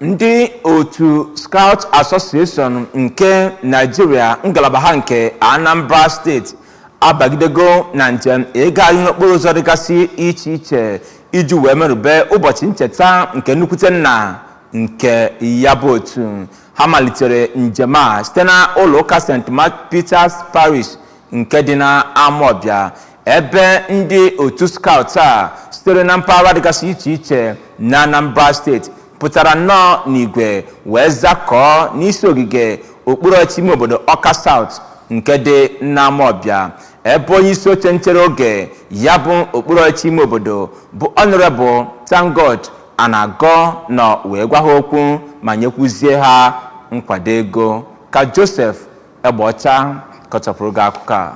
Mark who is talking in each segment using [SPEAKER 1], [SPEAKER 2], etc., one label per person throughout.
[SPEAKER 1] Ndị otu Scout Association nke Nigeria, ngalaba ha nke Anambra Steeti, abagidego na njem ịgagharị n'okporo ụzọ dịgasị iche iche iji wee merube ụbọchị ncheta nke nnukwute nna nke ya bụ otu. Ha malitere njem a site na ụlọ ụka St. Peter's Parish nke dị na Amawbịa, ebe ndị otu scout a sitere na mpaghara dịgasị iche iche na Anambra Steeti pụtara nnọọ n'igwe wee zakọọ n'isi ogige okpuru ọchịchị ime obodo Ọka South nke dị n'Amawbịa, ebe onye isi oche nchere oge ya bụ okpuru ọchịchị ime obodo bụ Honorable ThankGod Anagọ nọ wee gwa ha okwu ma nyekwuzie ha nkwado ego. Ka Joseph Egbeọcha kọchapụrụ gị akụkọ a.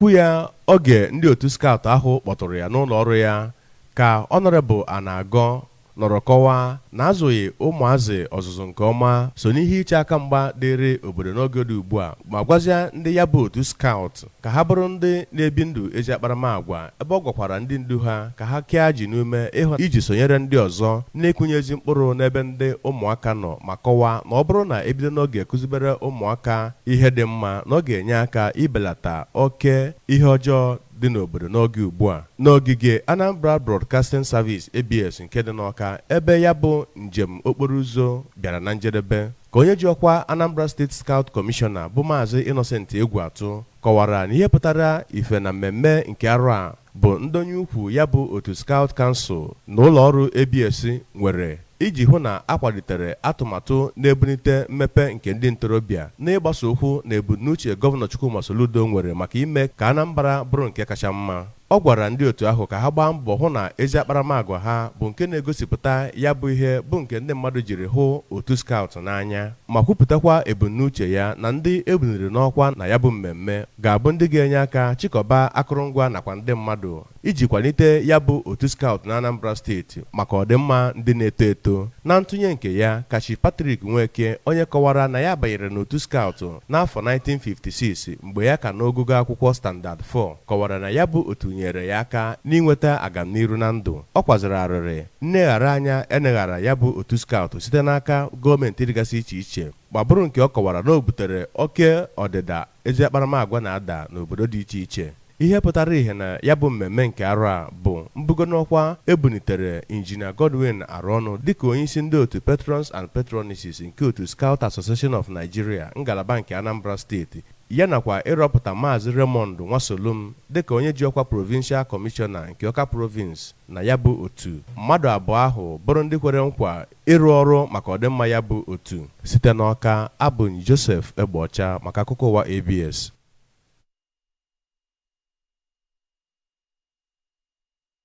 [SPEAKER 2] Okwu ya oge ndị otu scout ahụ kpọtụrụ ya n'ụlọ ọrụ ya, ka Honorable Anagọ nọrọ kọwaa na azụghị ụmụazị ọzụzụ nke ọma so n'ihe iche aka mgba dịrị obodo n'oge dị ugbu a, ma gwazie ndị ya bụ otu scout ka ha bụrụ ndị na-ebi ndụ ezi akparamagwa, ebe ọ gwakwara ndị ndu ha ka ha kee ji n'ume ịhụ iji sonyere ndị ọzọ na-ekwunyezi mkpụrụ n'ebe ndị ụmụaka nọ, ma kọwaa na ọ bụrụ na ebido n'oge kụzibere ụmụaka ihe dị mma, na ọ ga-enye aka ibelata oke ihe ọjọọ dị n'obodo n'oge ugbu a. N'ogige Anambra Broadcasting Service, ABS, nke dị n'Ọka, ebe ya bụ njem okporo ụzọ bịara na njedebe, ka onye ji ọkwa Anambra State Scout Commissioner bụ Maazị Innocent Egwuatụ kọwara na ihe pụtara ife na mmemme nke arọ a bụ ndonye ukwu ya bụ otu Scout Council na ụlọ ọrụ ABS nwere iji hụ na akwalitere atụmatụ na-ebulite mmepe nke ndị ntorobịa, n'ịgbaso okwu na ebumnuche Gọvanọ Chukwuma Soludo nwere maka ime ka Anambra bụrụ nke kacha mma. Ọ gwara ndị otu ahụ ka ha gbaa mbọ hụ na ezi akparamagwa ha bụ nke na-egosipụta ya bụ ihe bụ nke ndị mmadụ jiri hụ otu scout n'anya, ma kwupụtakwa ebumnuche ya na ndị ebuliri n'ọkwa na ya bụ mmemme ga-abụ ndị ga-enye aka chịkọba akụrụngwa nakwa ndị mmadụ iji kwalite ya bụ otu scout na Anambra Steeti maka ọdịmma ndị na-eto eto. Na ntụnye nke ya, Kachi Patrick Nweke, onye kọwara na ya banyere n'otu scout n'afọ 1956 mgbe ya ka n'ogugo akwụkwọ Standard 4, kọwara na ya bụ otu nyere ya aka n'inweta agamniru na ndụ. Ọ kwaziri arịrị nneghara anya eneghara ya bụ otu scout site n'aka gọọmenti dịgasị iche iche, ma bụrụ nke ọ kọwara na o butere oke ọdịda ezi akparamagwa na-ada n'obodo dị iche iche. Ihe pụtara ihe na ya bụ mmemme nke arọ a bụ mbugo n'ọkwa ebunitere Injinia Godwin Arụọnụ dịka onyeisi ndị otu Patrons and Patronesses nke otu Scout Association of Nigeria, ngalaba nke Anambra Steeti, ya nakwa ịrọpụta Maazị Raymond Nwasolom dịka onye ji ọkwa Provincial Commissioner nke Ọka Province na ya bụ otu. Mmadụ abụọ ahụ bụrụ ndị kwere nkwa ịrụ ọrụ maka ọdịmma ya bụ otu. Site n'Ọka, abụ Joseph Egbeọcha maka akụkọ ụwa ABS.